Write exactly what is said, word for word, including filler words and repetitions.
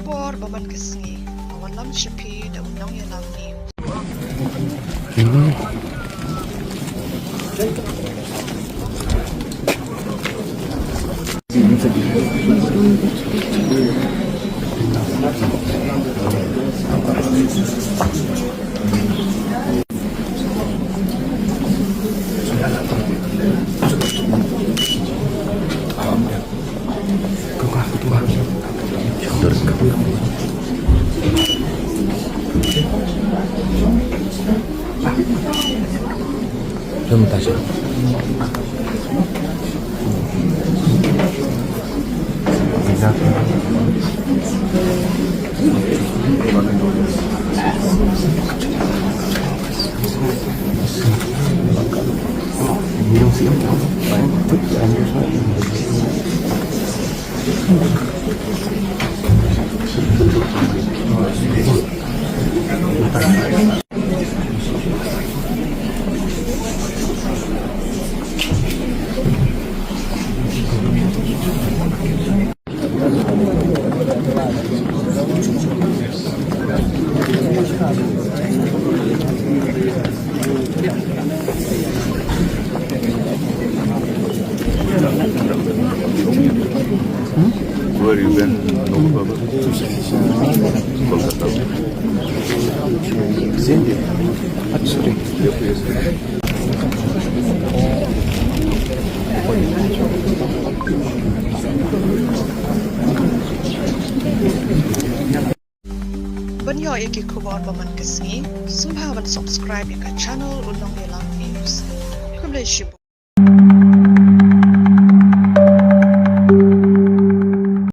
Por ba man ka sngi, ka wallam sha phi da u Nongïalam News. Where you been? Kolkata. Zindi. Sorry. Ban ïoh ïa ki khubor ba man ka sngi, sngewbha ban subscribe ïa ka channel U Nongïalam News. Khublei shibun.